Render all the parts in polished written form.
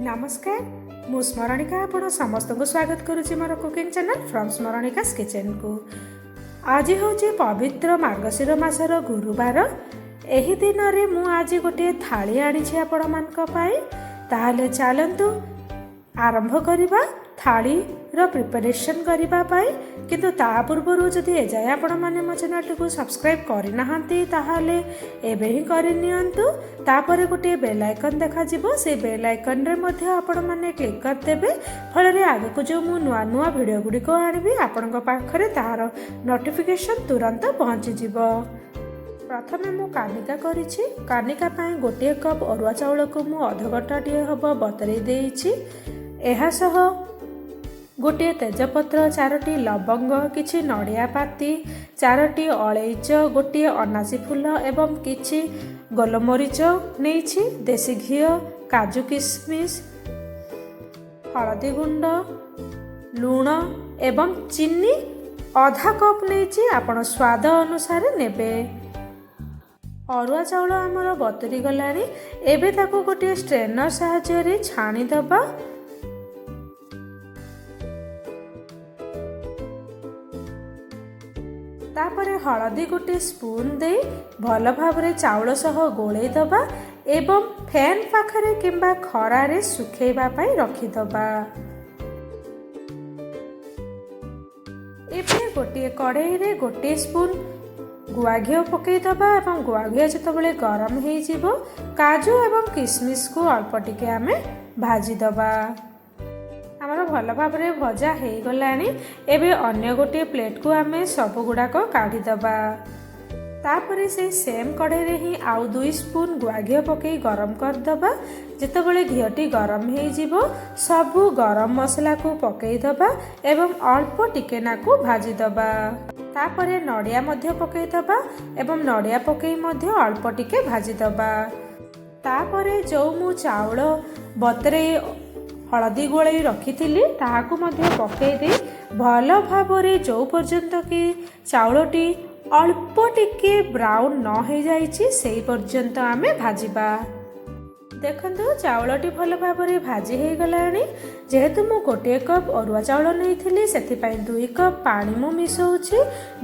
ନମସ୍କାର, ମୁଁ ସ୍ମରଣିକା। ଆପଣ ସମସ୍ତଙ୍କୁ ସ୍ୱାଗତ କରୁଛି ମୋର କୁକିଂ ଚ୍ୟାନେଲ୍ ଫ୍ରମ୍ ସ୍ମରଣିକାସ୍ କିଚେନ୍କୁ। ଆଜି ହେଉଛି ପବିତ୍ର ମାର୍ଗଶିର ମାସର ଗୁରୁବାର। ଏହି ଦିନରେ ମୁଁ ଆଜି ଗୋଟିଏ ଥାଳି ଆଣିଛି ଆପଣମାନଙ୍କ ପାଇଁ। ତାହେଲେ ଚାଲନ୍ତୁ ଆରମ୍ଭ କରିବା ଥାଳିର ପ୍ରିପାରେସନ୍ କରିବା ପାଇଁ। କିନ୍ତୁ ତା ପୂର୍ବରୁ ଯଦି ଏଯାଏଁ ଆପଣମାନେ ମୋ ଚ୍ୟାନେଲଟିକୁ ସବସ୍କ୍ରାଇବ୍ କରିନାହାନ୍ତି, ତାହେଲେ ଏବେ ହିଁ କରିନିଅନ୍ତୁ। ତାପରେ ଗୋଟିଏ ବେଲ୍ ଆଇକନ୍ ଦେଖାଯିବ, ସେଇ ବେଲ୍ ଆଇକନ୍ରେ ମଧ୍ୟ ଆପଣମାନେ କ୍ଲିକ୍ କରିଦେବେ। ଫଳରେ ଆଗକୁ ଯେଉଁ ମୁଁ ନୂଆ ନୂଆ ଭିଡ଼ିଓ ଗୁଡ଼ିକ ଆଣିବି, ଆପଣଙ୍କ ପାଖରେ ତାହାର ନୋଟିଫିକେସନ୍ ତୁରନ୍ତ ପହଞ୍ଚିଯିବ। ପ୍ରଥମେ ମୁଁ କାନିକା କରିଛି। କାନିକା ପାଇଁ 1 କପ୍ ଅରୁଆ ଚାଉଳକୁ ମୁଁ ଅଧଘଣ୍ଟାଟିଏ ହେବ ବତୁରେଇ ଦେଇଛି। ଏହା ସହ ଗୋଟିଏ ତେଜପତ୍ର, ଚାରୋଟି ଲବଙ୍ଗ, କିଛି ନଡ଼ିଆ ପାତି, ଚାରୋଟି ଅଳେଇଚ, ଗୋଟିଏ ଅନାସୀ ଫୁଲ ଏବଂ କିଛି ଗୋଲମରିଚ ନେଇଛି। ଦେଶୀ ଘିଅ, କାଜୁ କିସମିସ, ହଳଦୀ ଗୁଣ୍ଡ, ଲୁଣ ଏବଂ ଚିନି ଅଧା କପ୍ ନେଇଛି। ଆପଣ ସ୍ୱାଦ ଅନୁସାରେ ନେବେ। ଅରୁଆ ଚାଉଳ ଆମର ବତୁରି ଗଲାଣି। ଏବେ ତାକୁ ଗୋଟିଏ ଷ୍ଟ୍ରେନର ସାହାଯ୍ୟରେ ଛାଣିଦେବା। ତାପରେ ହଳଦୀ ଗୋଟେ ସ୍ପୁନ୍ ଦେଇ ଭଲ ଭାବରେ ଚାଉଳ ସହ ଗୋଳେଇ ଦେବା ଏବଂ ଫ୍ୟାନ୍ ପାଖରେ କିମ୍ବା ଖରାରେ ଶୁଖେଇବା ପାଇଁ ରଖିଦେବା। ଏବେ ଗୋଟିଏ କଢ଼େଇରେ 1 ସ୍ପୁନ୍ ଗୁଆ ଘିଅ ପକାଇଦେବା ଏବଂ ଗୁଆ ଘିଅ ଯେତେବେଳେ ଗରମ ହେଇଯିବ, କାଜୁ ଏବଂ କିସମିସକୁ ଅଳ୍ପ ଟିକେ ଆମେ ଭାଜିଦେବା। ଆମର ଭଲ ଭାବରେ ଭଜା ହେଇଗଲାଣି। ଏବେ ଅନ୍ୟ ଗୋଟିଏ ପ୍ଲେଟ୍କୁ ଆମେ ସବୁଗୁଡ଼ାକ କାଢ଼ିଦେବା। ତାପରେ ସେଇ ସେମ୍ କଢ଼େଇରେ ହିଁ ଆଉ 2 ସ୍ପୁନ୍ ଗୁଆ ଘିଅ ପକାଇ ଗରମ କରିଦେବା। ଯେତେବେଳେ ଘିଅଟି ଗରମ ହେଇଯିବ, ସବୁ ଗରମ ମସଲାକୁ ପକାଇଦେବା ଏବଂ ଅଳ୍ପ ଟିକେ ନାକୁ ଭାଜିଦେବା। ତାପରେ ନଡ଼ିଆ ମଧ୍ୟ ପକାଇଦେବା ଏବଂ ନଡ଼ିଆ ପକାଇ ମଧ୍ୟ ଅଳ୍ପ ଟିକେ ଭାଜିଦେବା। ତାପରେ ଯେଉଁ ମୁଁ ଚାଉଳ ବତୁରେଇ ହଳଦୀ ଗୋଳେଇ ରଖିଥିଲି, ତାହାକୁ ମଧ୍ୟ ପକାଇ ଦେଇ ଭଲ ଭାବରେ ଯେଉଁ ପର୍ଯ୍ୟନ୍ତ କି ଚାଉଳଟି ଅଳ୍ପ ଟିକେ ବ୍ରାଉନ୍ ନ ହେଇଯାଇଛି, ସେଇ ପର୍ଯ୍ୟନ୍ତ ଆମେ ଭାଜିବା। ଦେଖନ୍ତୁ, ଚାଉଳଟି ଭଲ ଭାବରେ ଭାଜି ହେଇଗଲାଣି। ଯେହେତୁ ମୁଁ 1 କପ୍ ଅରୁଆ ଚାଉଳ ନେଇଥିଲି, ସେଥିପାଇଁ 2 କପ୍ ପାଣି ମୁଁ ମିଶାଉଛି।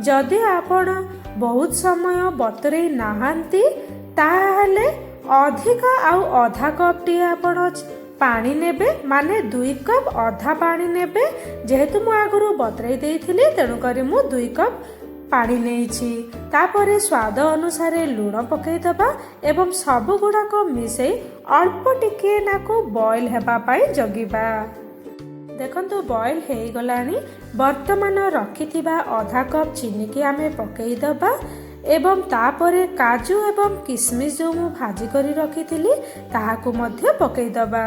ଯଦି ଆପଣ ବହୁତ ସମୟ ବତୁରେଇ ନାହାନ୍ତି, ତାହେଲେ ଅଧିକା ଆଉ ଅଧା କପ୍ଟିଏ ଆପଣ ପାଣି ନେବେ, ମାନେ 2 କପ୍ ଅଧା ପାଣି ନେବେ। ଯେହେତୁ ମୁଁ ଆଗରୁ ବତୁରେଇ ଦେଇଥିଲି, ତେଣୁକରି ମୁଁ 2 କପ୍ ପାଣି ନେଇଛି। ତାପରେ ସ୍ୱାଦ ଅନୁସାରେ ଲୁଣ ପକାଇଦେବା ଏବଂ ସବୁଗୁଡ଼ାକ ମିଶାଇ ଅଳ୍ପ ଟିକିଏ ନାକୁ ବଏଲ୍ ହେବା ପାଇଁ ଜଗିବା। ଦେଖନ୍ତୁ, ବଏଲ୍ ହେଇଗଲାଣି। ବର୍ତ୍ତମାନ ରଖିଥିବା ଅଧା କପ୍ ଚିନିକି ଆମେ ପକାଇଦେବା ଏବଂ ତାପରେ କାଜୁ ଏବଂ କିସମିସ ଯେଉଁ ମୁଁ ଭାଜି କରି ରଖିଥିଲି, ତାହାକୁ ମଧ୍ୟ ପକାଇଦେବା।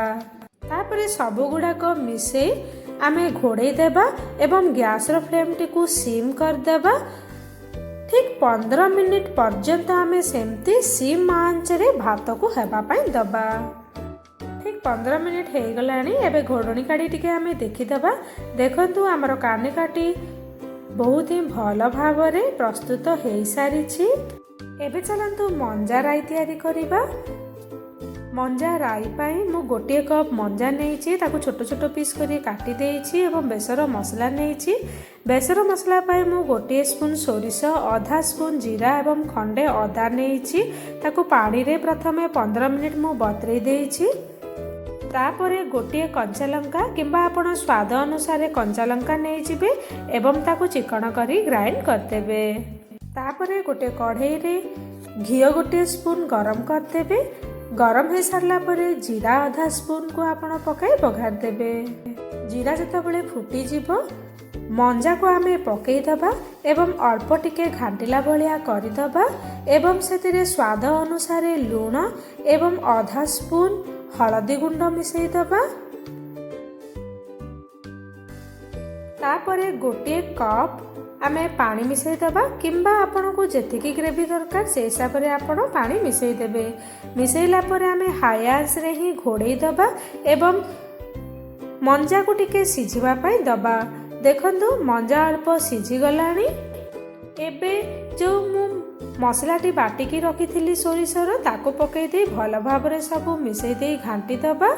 ତାପରେ ସବୁଗୁଡ଼ାକ ମିଶାଇ ଆମେ ଘୋଡ଼େଇ ଦେବା ଏବଂ ଗ୍ୟାସ୍ର ଫ୍ଲେମ୍ଟିକୁ ସିମ୍ କରିଦେବା। ଠିକ୍ 15 ମିନିଟ୍ ପର୍ଯ୍ୟନ୍ତ ଆମେ ସେମିତି ସିମ୍ ଆଞ୍ଚରେ ଭାତକୁ ହେବା ପାଇଁ ଦେବା। ଠିକ୍ 15 ମିନିଟ୍ ହେଇଗଲାଣି। ଏବେ ଘୋଡ଼ଣୀ କାଢ଼ି ଟିକେ ଆମେ ଦେଖିଦେବା। ଦେଖନ୍ତୁ, ଆମର କାନିକାଟି ବହୁତ ହିଁ ଭଲ ଭାବରେ ପ୍ରସ୍ତୁତ ହେଇସାରିଛି। ଏବେ ଚାଲନ୍ତୁ ମଞ୍ଜା ରାଇ ତିଆରି କରିବା। ମଞ୍ଜା ରାଇ ପାଇଁ ମୁଁ 1 କପ୍ ମଞ୍ଜା ନେଇଛି, ତାକୁ ଛୋଟ ଛୋଟ ପିସ୍ କରି କାଟି ଦେଇଛି ଏବଂ ବେସର ମସଲା ନେଇଛି। ବେସର ମସଲା ପାଇଁ ମୁଁ 1 ସ୍ପୁନ୍ ସୋରିଷ, ଅଧା ସ୍ପୁନ୍ ଜିରା ଏବଂ ଖଣ୍ଡେ ଅଦା ନେଇଛି। ତାକୁ ପାଣିରେ ପ୍ରଥମେ 15 ମିନିଟ୍ ମୁଁ ବତୁରେଇ ଦେଇଛି। ତାପରେ ଗୋଟିଏ କଞ୍ଚା ଲଙ୍କା କିମ୍ବା ଆପଣ ସ୍ୱାଦ ଅନୁସାରେ କଞ୍ଚା ଲଙ୍କା ନେଇଯିବେ ଏବଂ ତାକୁ ଚିକଣ କରି ଗ୍ରାଇଣ୍ଡ କରିଦେବେ। ତାପରେ ଗୋଟିଏ କଢ଼େଇରେ ଘିଅ 1 ସ୍ପୁନ୍ ଗରମ କରିଦେବେ। ଗରମ ହେଇସାରିଲା ପରେ ଜିରା ଅଧା ସ୍ପୁନ୍କୁ ଆପଣ ପକାଇ ବଘାରି ଦେବେ। ଜିରା ଯେତେବେଳେ ଫୁଟିଯିବ, ମଞ୍ଜାକୁ ଆମେ ପକାଇଦେବା ଏବଂ ଅଳ୍ପ ଟିକେ ଘାଣ୍ଟିଲା ଭଳିଆ କରିଦେବା ଏବଂ ସେଥିରେ ସ୍ୱାଦ ଅନୁସାରେ ଲୁଣ ଏବଂ ଅଧା ସ୍ପୁନ୍ ହଳଦୀ ଗୁଣ୍ଡ ମିଶାଇ ଦେବା। ତାପରେ 1 କପ୍ ଆମେ ପାଣି ମିଶାଇ ଦେବା କିମ୍ବା ଆପଣଙ୍କୁ ଯେତିକି ଗ୍ରେଭି ଦରକାର, ସେଇ ହିସାବରେ ଆପଣ ପାଣି ମିଶାଇ ଦେବେ। ମିଶାଇଲା ପରେ ଆମେ ହାଇ ଆଞ୍ଚରେ ହିଁ ଘୋଡ଼େଇ ଦେବା ଏବଂ ମଞ୍ଜାକୁ ଟିକେ ସିଝିବା ପାଇଁ ଦେବା। ଦେଖନ୍ତୁ, ମଞ୍ଜା ଅଳ୍ପ ସିଝିଗଲାଣି। ଏବେ ଯେଉଁ ମୁଁ ମସଲାଟି ବାଟିକି ରଖିଥିଲି ସୋରିଷର, ତାକୁ ପକାଇ ଦେଇ ଭଲ ଭାବରେ ସବୁ ମିଶାଇ ଦେଇ ଘାଣ୍ଟି ଦେବା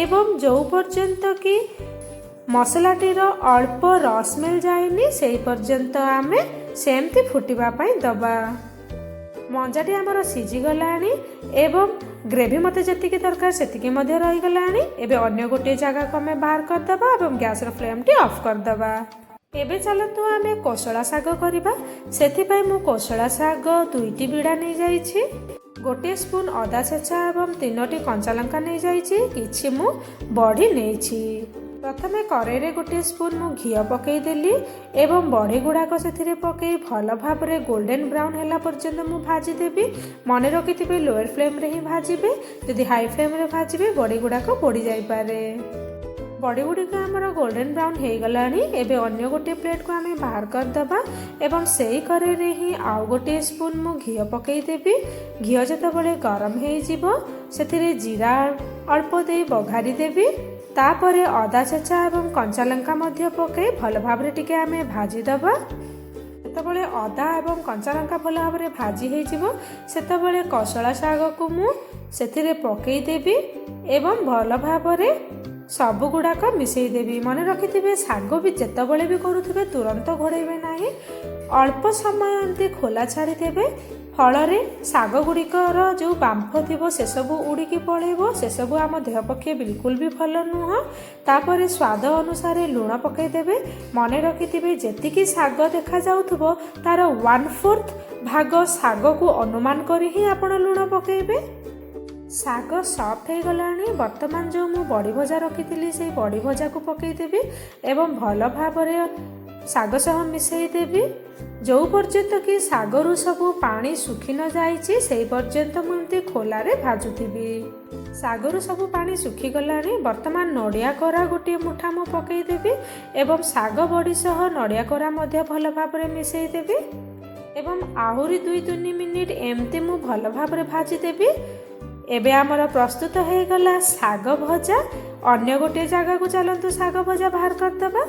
ଏବଂ ଯେଉଁ ପର୍ଯ୍ୟନ୍ତ କି ମସଲାଟିର ଅଳ୍ପ ର ସ୍ମେଲ୍ ଯାଏନି, ସେଇ ପର୍ଯ୍ୟନ୍ତ ଆମେ ସେମିତି ଫୁଟିବା ପାଇଁ ଦେବା। ମଞ୍ଜାଟି ଆମର ସିଝିଗଲାଣି ଏବଂ ଗ୍ରେଭି ମୋତେ ଯେତିକି ଦରକାର ସେତିକି ମଧ୍ୟ ରହିଗଲାଣି। ଏବେ ଅନ୍ୟ ଗୋଟିଏ ଜାଗାକୁ ଆମେ ବାହାର କରିଦେବା ଏବଂ ଗ୍ୟାସ୍ର ଫ୍ଲେମ୍ଟି ଅଫ୍ କରିଦେବା। ଏବେ ଚାଲନ୍ତୁ ଆମେ କୋଶଳା ଶାଗ କରିବା। ସେଥିପାଇଁ ମୁଁ କୋଶଳା ଶାଗ 2ଟି ବିଡ଼ା ନେଇଯାଇଛି, ଗୋଟିଏ ସ୍ପୁନ୍ ଅଦା ଛେଚା ଏବଂ 3ଟି କଞ୍ଚା ଲଙ୍କା ନେଇଯାଇଛି, କିଛି ମୁଁ ବଢ଼ି ନେଇଛି। ପ୍ରଥମେ କରେଇରେ ଗୋଟିଏ ସ୍ପୁନ୍ ମୁଁ ଘିଅ ପକାଇଦେଲି ଏବଂ ବଢ଼ି ଗୁଡ଼ାକ ସେଥିରେ ପକାଇ ଭଲ ଭାବରେ ଗୋଲ୍ଡେନ୍ ବ୍ରାଉନ୍ ହେଲା ପର୍ଯ୍ୟନ୍ତ ମୁଁ ଭାଜିଦେବି। ମନେ ରଖିଥିବେ, ଲୋୟର ଫ୍ଲେମ୍ରେ ହିଁ ଭାଜିବେ। ଯଦି ହାଇ ଫ୍ଲେମ୍ରେ ଭାଜିବେ, ବଢ଼ି ଗୁଡ଼ାକ ପୋଡ଼ି ଯାଇପାରେ। ବଡ଼ି ଗୁଡ଼ିକ ଆମର ଗୋଲ୍ଡେନ୍ ବ୍ରାଉନ୍ ହେଇଗଲାଣି। ଏବେ ଅନ୍ୟ ଗୋଟିଏ ପ୍ଲେଟ୍କୁ ଆମେ ବାହାର କରିଦେବା ଏବଂ ସେଇ କରେଇରେ ହିଁ ଆଉ ଗୋଟିଏ ସ୍ପୁନ୍ ମୁଁ ଘିଅ ପକାଇଦେବି। ଘିଅ ଯେତେବେଳେ ଗରମ ହେଇଯିବ, ସେଥିରେ ଜିରା ଅଳ୍ପ ଦେଇ ବଘାରି ଦେବି। ତାପରେ ଅଦା ଛେଚା ଏବଂ କଞ୍ଚା ଲଙ୍କା ମଧ୍ୟ ପକାଇ ଭଲ ଭାବରେ ଟିକେ ଆମେ ଭାଜିଦେବା। ଯେତେବେଳେ ଅଦା ଏବଂ କଞ୍ଚା ଲଙ୍କା ଭଲ ଭାବରେ ଭାଜି ହେଇଯିବ, ସେତେବେଳେ କୋଶଳା ଶାଗକୁ ମୁଁ ସେଥିରେ ପକାଇଦେବି ଏବଂ ଭଲ ଭାବରେ ସବୁ ଗୁଡ଼ାକ ମିଶାଇ ଦେବି। ମନେ ରଖିଥିବେ, ଶାଗ ବି ଯେତେବେଳେ ବି କରୁଥିବେ, ତୁରନ୍ତ ଘୋଡ଼େଇବେ ନାହିଁ। ଅଳ୍ପ ସମୟ ଏମିତି ଖୋଲା ଛାଡ଼ିଦେବେ। ଫଳରେ ଶାଗ ଗୁଡ଼ିକର ଯେଉଁ ବାମ୍ଫ ଥିବ, ସେସବୁ ଉଡ଼ିକି ପଳେଇବ। ସେସବୁ ଆମ ଦେହ ପକ୍ଷେ ବିଲକୁଲ ବି ଭଲ ନୁହଁ। ତାପରେ ସ୍ୱାଦ ଅନୁସାରେ ଲୁଣ ପକାଇଦେବେ। ମନେ ରଖିଥିବେ, ଯେତିକି ଶାଗ ଦେଖାଯାଉଥିବ, ତାର 1/4 ଭାଗ ଶାଗକୁ ଅନୁମାନ କରି ହିଁ ଆପଣ ଲୁଣ ପକାଇବେ। ଶାଗ ସଫ୍ଟ ହେଇଗଲାଣି। ବର୍ତ୍ତମାନ ଯେଉଁ ମୁଁ ବଡ଼ି ଭଜା ରଖିଥିଲି, ସେଇ ବଡ଼ି ଭଜାକୁ ପକାଇଦେବି ଏବଂ ଭଲ ଭାବରେ ଶାଗ ସହ ମିଶାଇ ଦେବି। ଯେଉଁ ପର୍ଯ୍ୟନ୍ତ କି ଶାଗରୁ ସବୁ ପାଣି ଶୁଖି ନ ଯାଇଛି, ସେଇ ପର୍ଯ୍ୟନ୍ତ ମୁଁ ଏମିତି ଖୋଲାରେ ଭାଜୁଥିବି। ଶାଗରୁ ସବୁ ପାଣି ଶୁଖିଗଲାଣି। ବର୍ତ୍ତମାନ ନଡ଼ିଆ କୋରା ଗୋଟିଏ ମୁଠା ମୁଁ ପକାଇଦେବି ଏବଂ ଶାଗ ବଡ଼ି ସହ ନଡ଼ିଆ କୋରା ମଧ୍ୟ ଭଲ ଭାବରେ ମିଶାଇ ଦେବି ଏବଂ ଆହୁରି 2-3 ମିନିଟ୍ ଏମିତି ମୁଁ ଭଲ ଭାବରେ ଭାଜିଦେବି। ଏବେ ଆମର ପ୍ରସ୍ତୁତ ହେଇଗଲା ଶାଗ ଭଜା। ଅନ୍ୟ ଗୋଟିଏ ଜାଗାକୁ ଚାଲନ୍ତୁ, ଶାଗ ଭଜା ବାହାର କରିଦେବା।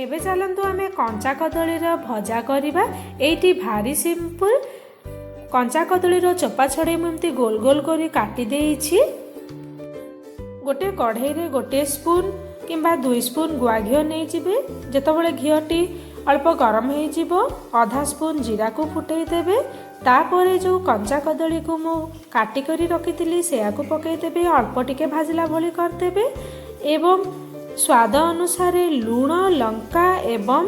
ଏବେ ଚାଲନ୍ତୁ ଆମେ କଞ୍ଚା କଦଳୀର ଭଜା କରିବା। ଏଇଟି ଭାରି ସିମ୍ପଲ୍। କଞ୍ଚା କଦଳୀର ଚୋପା ଛଡ଼େଇ ମୁଁ ଏମିତି ଗୋଲ ଗୋଲ କରି କାଟି ଦେଇଛି। ଗୋଟିଏ କଢ଼େଇରେ ଗୋଟିଏ ସ୍ପୁନ୍ କିମ୍ବା 2 ସ୍ପୁନ୍ ଗୁଆ ଘିଅ ନେଇଯିବେ। ଯେତେବେଳେ ଘିଅଟି ଅଳ୍ପ ଗରମ ହେଇଯିବ, ଅଧା ସ୍ପୁନ୍ ଜିରାକୁ ଫୁଟେଇ ଦେବେ। ତାପରେ ଯେଉଁ କଞ୍ଚା କଦଳୀକୁ ମୁଁ କାଟି କରି ରଖିଥିଲି, ସେୟାକୁ ପକାଇଦେବେ। ଅଳ୍ପ ଟିକେ ଭାଜିଲା ଭଳି କରିଦେବେ ଏବଂ ସ୍ୱାଦ ଅନୁସାରେ ଲୁଣ, ଲଙ୍କା ଏବଂ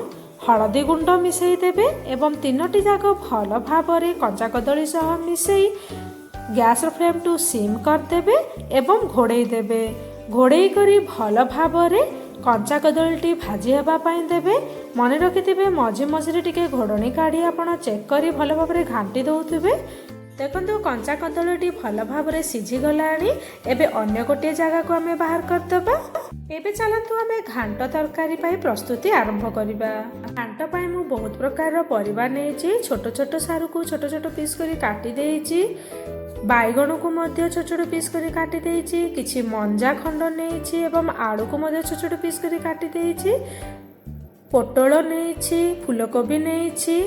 ହଳଦୀ ଗୁଣ୍ଡ ମିଶାଇ ଦେବେ ଏବଂ ତିନୋଟି ଯାକ ଭଲ ଭାବରେ କଞ୍ଚା କଦଳୀ ସହ ମିଶାଇ ଗ୍ୟାସ୍ର ଫ୍ଲେମ୍କୁ ସିମ୍ କରିଦେବେ ଏବଂ ଘୋଡ଼େଇ ଦେବେ। ଘୋଡ଼େଇ କରି ଭଲ ଭାବରେ କଞ୍ଚା କଦଳୀଟି ଭାଜି ହେବା ପାଇଁ ଦେବେ। ମନେ ରଖିଥିବେ, ମଝି ମଝିରେ ଟିକେ ଘୋଡ଼ଣୀ କାଢ଼ି ଆପଣ ଚେକ୍ କରି ଭଲ ଭାବରେ ଘାଣ୍ଟି ଦେଉଥିବେ। ଦେଖନ୍ତୁ, କଞ୍ଚା କଦଳୀଟି ଭଲ ଭାବରେ ସିଝିଗଲାଣି। ଏବେ ଅନ୍ୟ ଗୋଟିଏ ଜାଗାକୁ ଆମେ ବାହାର କରିଦେବା। ଏବେ ଚାଲନ୍ତୁ ଆମେ ଘାଣ୍ଟ ତରକାରୀ ପାଇଁ ପ୍ରସ୍ତୁତି ଆରମ୍ଭ କରିବା। ଘାଣ୍ଟ ପାଇଁ ମୁଁ ବହୁତ ପ୍ରକାରର ପରିବା ନେଇଛି। ଛୋଟ ଛୋଟ ସାରୁକୁ ଛୋଟ ଛୋଟ ପିସ୍ କରି କାଟି ଦେଇଛି। ବାଇଗଣକୁ ମଧ୍ୟ ଛୋଟ ଛୋଟ ପିସ୍ କରି କାଟି ଦେଇଛି। କିଛି ମଞ୍ଜା ଖଣ୍ଡ ନେଇଛି ଏବଂ ଆଳୁକୁ ମଧ୍ୟ ଛୋଟ ଛୋଟ ପିସ୍ କରି କାଟି ଦେଇଛି। ପୋଟଳ ନେଇଛି, ଫୁଲକୋବି ନେଇଛି,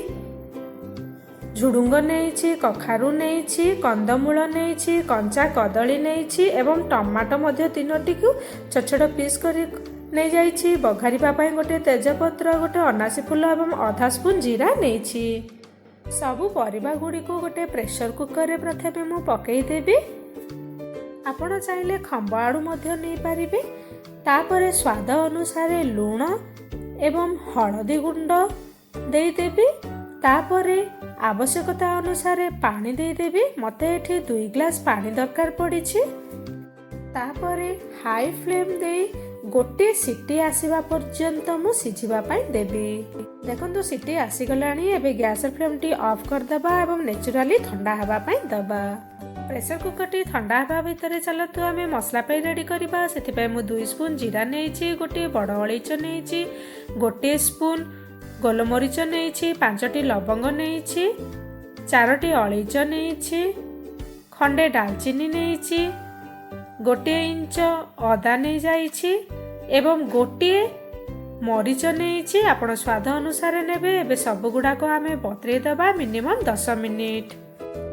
ଝୁଡ଼ୁଙ୍ଗ ନେଇଛି, କଖାରୁ ନେଇଛି, କନ୍ଦମୂଳ ନେଇଛି, କଞ୍ଚା କଦଳୀ ନେଇଛି ଏବଂ ଟମାଟୋ ମଧ୍ୟ ତିନୋଟିକୁ ଛୋଟ ଛୋଟ ପିସ୍ କରି ନେଇଯାଇଛି। ବଘାରିବା ପାଇଁ ଗୋଟିଏ ତେଜପତ୍ର, ଗୋଟେ ଅନାସୀ ଫୁଲ ଏବଂ ଅଧା ସ୍ପୁନ୍ ଜିରା ନେଇଛି। ସବୁ ପରିବା ଗୁଡ଼ିକୁ ଗୋଟେ ପ୍ରେସର କୁକରରେ ପ୍ରଥମେ ମୁଁ ପକାଇଦେବି। ଆପଣ ଚାହିଁଲେ ଖମ୍ବ ଆଳୁ ମଧ୍ୟ ନେଇପାରିବେ। ତାପରେ ସ୍ୱାଦ ଅନୁସାରେ ଲୁଣ ଏବଂ ହଳଦୀ ଗୁଣ୍ଡ ଦେଇଦେବି। ତାପରେ ଆବଶ୍ୟକତା ଅନୁସାରେ ପାଣି ଦେଇଦେବି। ମୋତେ ଏଠି 2 ଗ୍ଲାସ୍ ପାଣି ଦରକାର ପଡ଼ିଛି। ତାପରେ ହାଇ ଫ୍ଲେମ୍ ଦେଇ ଗୋଟିଏ ସିଟି ଆସିବା ପର୍ଯ୍ୟନ୍ତ ମୁଁ ସିଝିବା ପାଇଁ ଦେବି। ଦେଖନ୍ତୁ, ସିଟି ଆସିଗଲାଣି। ଏବେ ଗ୍ୟାସ୍ର ଫ୍ଲେମ୍ଟି ଅଫ୍ କରିଦେବା ଏବଂ ନ୍ୟାଚୁରାଲି ଥଣ୍ଡା ହେବା ପାଇଁ ଦେବା। ପ୍ରେସର କୁକରଟି ଥଣ୍ଡା ହେବା ଭିତରେ ଚାଲନ୍ତୁ ଆମେ ମସଲା ପାଇଁ ରେଡ଼ି କରିବା। ସେଥିପାଇଁ ମୁଁ 2 ସ୍ପୁନ୍ ଜିରା ନେଇଛି, ଗୋଟିଏ ବଡ଼ ଅଳେଇଚ ନେଇଛି, ଗୋଟିଏ ସ୍ପୁନ୍ ଗୋଲମରିଚ ନେଇଛି, ପାଞ୍ଚଟି ଲବଙ୍ଗ ନେଇଛି, ଚାରୋଟି ଅଳେଇଚ ନେଇଛି, ଖଣ୍ଡେ ଡାଲଚିନି ନେଇଛି, ଗୋଟିଏ ଇଞ୍ଚ ଅଦା ନେଇଯାଇଛି ଏବଂ ଗୋଟିଏ ମରିଚ ନେଇଛି। ଆପଣ ସ୍ୱାଦ ଅନୁସାରେ ନେବେ। ଏବେ ସବୁଗୁଡ଼ାକ ଆମେ ବତୁରେଇ ଦେବା ମିନିମମ୍ 10 ମିନିଟ୍।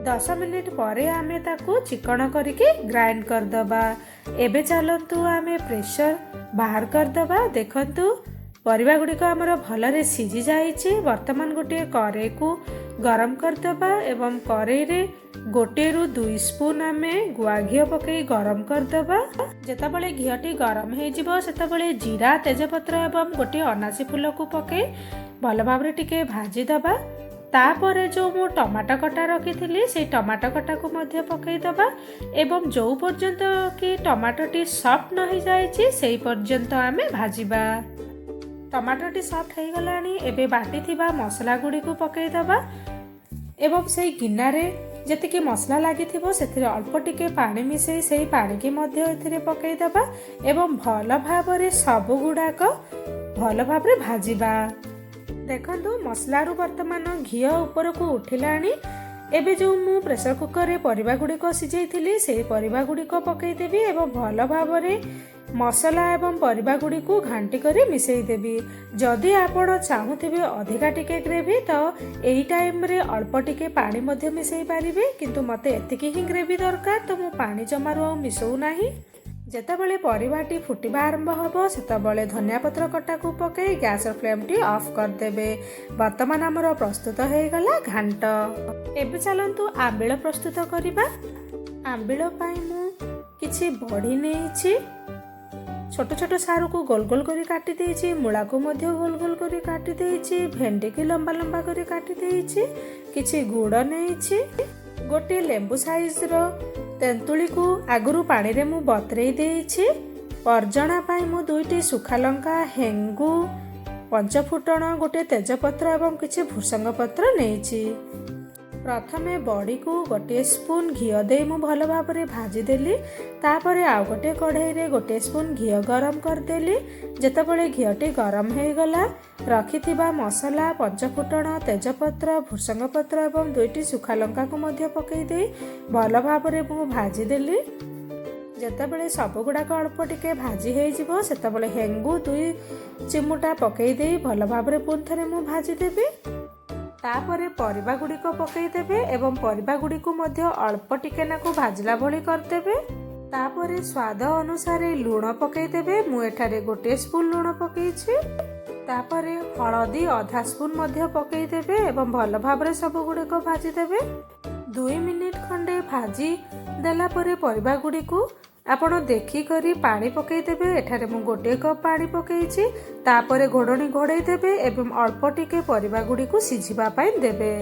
10 ମିନିଟ୍ ପରେ ଆମେ ତାକୁ ଚିକଣ କରିକି ଗ୍ରାଇଣ୍ଡ କରିଦେବା। ଏବେ ଚାଲନ୍ତୁ ଆମେ ପ୍ରେସର ବାହାର କରିଦେବା। ଦେଖନ୍ତୁ, ପରିବା ଗୁଡ଼ିକ ଆମର ଭଲରେ ସିଝି ଯାଇଛି। ବର୍ତ୍ତମାନ ଗୋଟିଏ କରେଇକୁ ଗରମ କରିଦେବା ଏବଂ କରେଇରେ 1ରୁ 2 ସ୍ପୁନ୍ ଆମେ ଗୁଆ ଘିଅ ପକାଇ ଗରମ କରିଦେବା। ଯେତେବେଳେ ଘିଅଟି ଗରମ ହେଇଯିବ, ସେତେବେଳେ ଜିରା, ତେଜପତ୍ର ଏବଂ ଗୋଟିଏ ଅନାସୀ ଫୁଲକୁ ପକାଇ ଭଲ ଭାବରେ ଟିକେ ଭାଜିଦେବା। ତାପରେ ଯେଉଁ ମୁଁ ଟମାଟୋ କଟା ରଖିଥିଲି, ସେଇ ଟମାଟୋ କଟାକୁ ମଧ୍ୟ ପକାଇଦେବା ଏବଂ ଯେଉଁ ପର୍ଯ୍ୟନ୍ତ କି ଟମାଟୋଟି ସଫ୍ଟ ନ ହେଇଯାଇଛି, ସେଇ ପର୍ଯ୍ୟନ୍ତ ଆମେ ଭାଜିବା। ଟମାଟୋଟି ସଫ୍ଟ ହେଇଗଲାଣି। ଏବେ ବାଟିଥିବା ମସଲା ଗୁଡ଼ିକୁ ପକାଇଦେବା ଏବଂ ସେଇ ଗିନାରେ ଯେତିକି ମସଲା ଲାଗିଥିବ, ସେଥିରେ ଅଳ୍ପ ଟିକେ ପାଣି ମିଶାଇ ସେଇ ପାଣିକି ମଧ୍ୟ ଏଥିରେ ପକାଇଦେବା ଏବଂ ଭଲ ଭାବରେ ସବୁ ଗୁଡ଼ାକ ଭଲ ଭାବରେ ଭାଜିବା। ଦେଖନ୍ତୁ, ମସଲାରୁ ବର୍ତ୍ତମାନ ଘିଅ ଉପରକୁ ଉଠିଲାଣି। ଏବେ ଯେଉଁ ମୁଁ ପ୍ରେସର କୁକରରେ ପରିବା ଗୁଡ଼ିକ ସିଝେଇଥିଲି, ସେଇ ପରିବା ଗୁଡ଼ିକ ପକାଇଦେବି ଏବଂ ଭଲ ଭାବରେ ମସଲା ଏବଂ ପରିବା ଗୁଡ଼ିକୁ ଘାଣ୍ଟି କରି ମିଶାଇ ଦେବି। ଯଦି ଆପଣ ଚାହୁଁଥିବେ ଅଧିକା ଟିକେ ଗ୍ରେଭି, ତ ଏଇ ଟାଇମ୍ରେ ଅଳ୍ପ ଟିକେ ପାଣି ମଧ୍ୟ ମିଶାଇ ପାରିବେ। କିନ୍ତୁ ମୋତେ ଏତିକି ହିଁ ଗ୍ରେଭି ଦରକାର, ତ ମୁଁ ପାଣି ଜମାରୁ ଆଉ ମିଶାଉ ନାହିଁ। ଯେତେବେଳେ ପରିବାଟି ଫୁଟିବା ଆରମ୍ଭ ହେବ, ସେତେବେଳେ ଧନିଆ ପତ୍ର କଟାକୁ ପକାଇ ଗ୍ୟାସର ଫ୍ଲେମ୍ଟି ଅଫ୍ କରିଦେବେ। ବର୍ତ୍ତମାନ ଆମର ପ୍ରସ୍ତୁତ ହେଇଗଲା ଘାଣ୍ଟ। ଏବେ ଚାଲନ୍ତୁ ଆମ୍ବିଳ ପ୍ରସ୍ତୁତ କରିବା। ଆମ୍ବିଳ ପାଇଁ ମୁଁ କିଛି ବଢ଼ି ନେଇଛି। ଛୋଟ ଛୋଟ ସାରୁକୁ ଗୋଲ ଗୋଲ କରି କାଟି ଦେଇଛି, ମୂଳାକୁ ମଧ୍ୟ ଗୋଲ ଗୋଲ କରି କାଟି ଦେଇଛି, ଭେଣ୍ଡିକି ଲମ୍ବା ଲମ୍ବା କରି କାଟି ଦେଇଛି। କିଛି ଗୁଡ଼ ନେଇଛି। ଗୋଟିଏ ଲେମ୍ବୁ ସାଇଜ୍ର ତେନ୍ତୁଳିକୁ ଆଗରୁ ପାଣିରେ ମୁଁ ବତୁରେଇ ଦେଇଛି। ପର୍ଜଣା ପାଇଁ ମୁଁ ଦୁଇଟି ଶୁଖା ଲଙ୍କା, ହେଙ୍ଗୁ, ପଞ୍ଚଫୁଟଣ, ଗୋଟିଏ ତେଜପତ୍ର ଏବଂ କିଛି ଭୃସଙ୍ଗ ପତ୍ର ନେଇଛି। ପ୍ରଥମେ ବଡ଼ିକୁ ଗୋଟିଏ ସ୍ପୁନ୍ ଘିଅ ଦେଇ ମୁଁ ଭଲ ଭାବରେ ଭାଜିଦେଲି। ତାପରେ ଆଉ ଗୋଟିଏ କଢ଼େଇରେ ଗୋଟିଏ ସ୍ପୁନ୍ ଘିଅ ଗରମ କରିଦେଲି। ଯେତେବେଳେ ଘିଅଟି ଗରମ ହେଇଗଲା, ରଖିଥିବା ମସଲା, ପଞ୍ଚଫୁଟଣ, ତେଜପତ୍ର, ଭୃସଙ୍ଗ ପତ୍ର ଏବଂ ଦୁଇଟି ଶୁଖା ଲଙ୍କାକୁ ମଧ୍ୟ ପକାଇ ଦେଇ ଭଲ ଭାବରେ ମୁଁ ଭାଜିଦେଲି। ଯେତେବେଳେ ସବୁଗୁଡ଼ାକ ଅଳ୍ପ ଟିକେ ଭାଜି ହେଇଯିବ, ସେତେବେଳେ ହେଙ୍ଗୁ 2 ଚିମୁଟା ପକାଇ ଦେଇ ଭଲ ଭାବରେ ପୁଣି ଥରେ ମୁଁ ଭାଜିଦେବି। ତାପରେ ପରିବା ଗୁଡ଼ିକ ପକାଇଦେବେ ଏବଂ ପରିବା ଗୁଡ଼ିକୁ ମଧ୍ୟ ଅଳ୍ପ ଟିକେ ନାକୁ ଭାଜିଲା ଭଳି କରିଦେବେ। ତାପରେ ସ୍ୱାଦ ଅନୁସାରେ ଲୁଣ ପକାଇଦେବେ। ମୁଁ ଏଠାରେ ଗୋଟିଏ ସ୍ପୁନ୍ ଲୁଣ ପକାଇଛି। ତାପରେ ହଳଦୀ ଅଧା ସ୍ପୁନ୍ ମଧ୍ୟ ପକାଇଦେବେ ଏବଂ ଭଲ ଭାବରେ ସବୁ ଗୁଡ଼ିକ ଭାଜିଦେବେ। 2 ମିନିଟ୍ ଖଣ୍ଡେ ଭାଜି ଦେଲା ପରେ ପରିବା ଗୁଡ଼ିକୁ ଆପଣ ଦେଖିକରି ପାଣି ପକାଇଦେବେ। ଏଠାରେ ମୁଁ ଗୋଟିଏ କପ୍ ପାଣି ପକାଇଛି। ତାପରେ ଘୋଡ଼ଣୀ ଘୋଡ଼େଇ ଦେବେ ଏବଂ ଅଳ୍ପ ଟିକେ ପରିବା ଗୁଡ଼ିକୁ ସିଝିବା ପାଇଁ ଦେବେ।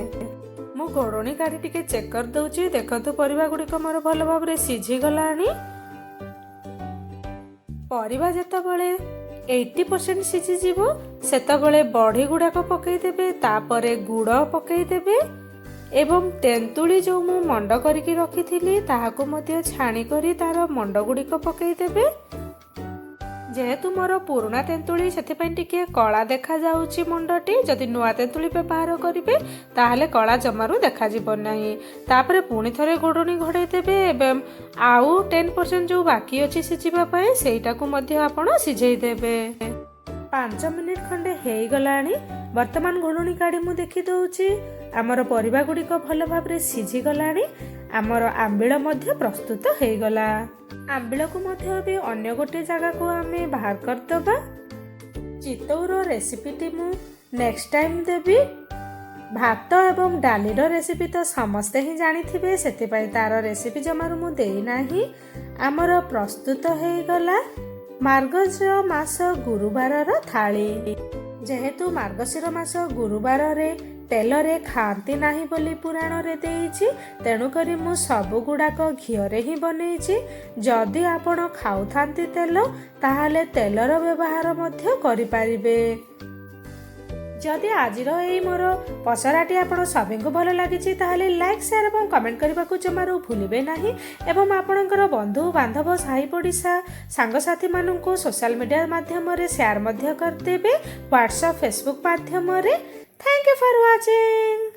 ମୁଁ ଘୋଡ଼ଣୀ କାଢ଼ି ଟିକେ ଚେକ୍ କରିଦେଉଛି। ଦେଖନ୍ତୁ, ପରିବା ଗୁଡ଼ିକ ମୋର ଭଲ ଭାବରେ ସିଝିଗଲାଣି। ପରିବା ଯେତେବେଳେ 80% ସିଝିଯିବ, ସେତେବେଳେ ବଢ଼ି ଗୁଡ଼ାକ ପକାଇଦେବେ। ତାପରେ ଗୁଡ଼ ପକାଇଦେବେ ଏବଂ ତେନ୍ତୁଳି ଯେଉଁ ମୁଁ ମଣ୍ଡ କରିକି ରଖିଥିଲି, ତାହାକୁ ମଧ୍ୟ ଛାଣି କରି ତାର ମଣ୍ଡ ଗୁଡ଼ିକ ପକାଇଦେବେ। ଯେହେତୁ ମୋର ପୁରୁଣା ତେନ୍ତୁଳି, ସେଥିପାଇଁ ଟିକେ କଳା ଦେଖାଯାଉଛି ମଣ୍ଡଟି। ଯଦି ନୂଆ ତେନ୍ତୁଳି ବ୍ୟବହାର କରିବେ, ତାହେଲେ କଳା ଜମାରୁ ଦେଖାଯିବ ନାହିଁ। ତାପରେ ପୁଣି ଥରେ ଘୋଡ଼ଣୀ ଘୋଡ଼େଇ ଦେବେ ଏବଂ ଆଉ 10% ଯେଉଁ ବାକି ଅଛି ସିଝିବା ପାଇଁ, ସେଇଟାକୁ ମଧ୍ୟ ଆପଣ ସିଝେଇ ଦେବେ। 5 ମିନିଟ୍ ଖଣ୍ଡେ ହେଇଗଲାଣି। ବର୍ତ୍ତମାନ ଘୋଡ଼ଣୀ କାଢ଼ି ମୁଁ ଦେଖିଦେଉଛି, ଆମର ପରିବା ଗୁଡ଼ିକ ଭଲ ଭାବରେ ସିଝିଗଲାଣି। ଆମର ଆମ୍ବିଳ ମଧ୍ୟ ପ୍ରସ୍ତୁତ ହେଇଗଲା। ଆମ୍ବିଳକୁ ମଧ୍ୟ ଏବେ ଅନ୍ୟ ଗୋଟିଏ ଜାଗାକୁ ଆମେ ବାହାର କରିଦେବା। ଚିତଉର ରେସିପିଟି ମୁଁ ନେକ୍ସଟ ଟାଇମ୍ ଦେବି। ଭାତ ଏବଂ ଡାଲିର ରେସିପି ତ ସମସ୍ତେ ହିଁ ଜାଣିଥିବେ, ସେଥିପାଇଁ ତାର ରେସିପି ଜମାରୁ ମୁଁ ଦେଇନାହିଁ। ଆମର ପ୍ରସ୍ତୁତ ହେଇଗଲା ମାର୍ଗଶିର ମାସ ଗୁରୁବାରର ଥାଳି। ଯେହେତୁ ମାର୍ଗଶିର ମାସ ଗୁରୁବାରରେ ତେଲରେ ଖାଆନ୍ତି ନାହିଁ ବୋଲି ପୁରାଣରେ ଦେଇଛି, ତେଣୁକରି ମୁଁ ସବୁଗୁଡ଼ାକ ଘିଅରେ ହିଁ ବନେଇଛି। ଯଦି ଆପଣ ଖାଉଥାନ୍ତି ତେଲ, ତାହେଲେ ତେଲର ବ୍ୟବହାର ମଧ୍ୟ କରିପାରିବେ। ଯଦି ଆଜିର ଏଇ ମୋର ପସରାଟି ଆପଣ ସଭିଙ୍କୁ ଭଲ ଲାଗିଛି, ତାହେଲେ ଲାଇକ୍, ସେୟାର ଏବଂ କମେଣ୍ଟ କରିବାକୁ ଜମାରୁ ଭୁଲିବେ ନାହିଁ ଏବଂ ଆପଣଙ୍କର ବନ୍ଧୁ ବାନ୍ଧବ, ସାହି ପଡ଼ିଶା, ସାଙ୍ଗସାଥିମାନଙ୍କୁ ସୋସିଆଲ ମିଡ଼ିଆ ମାଧ୍ୟମରେ ସେୟାର ମଧ୍ୟ କରିଦେବେ, ହ୍ୱାଟ୍ସଆପ୍, ଫେସବୁକ୍ ମାଧ୍ୟମରେ। Thank you for watching.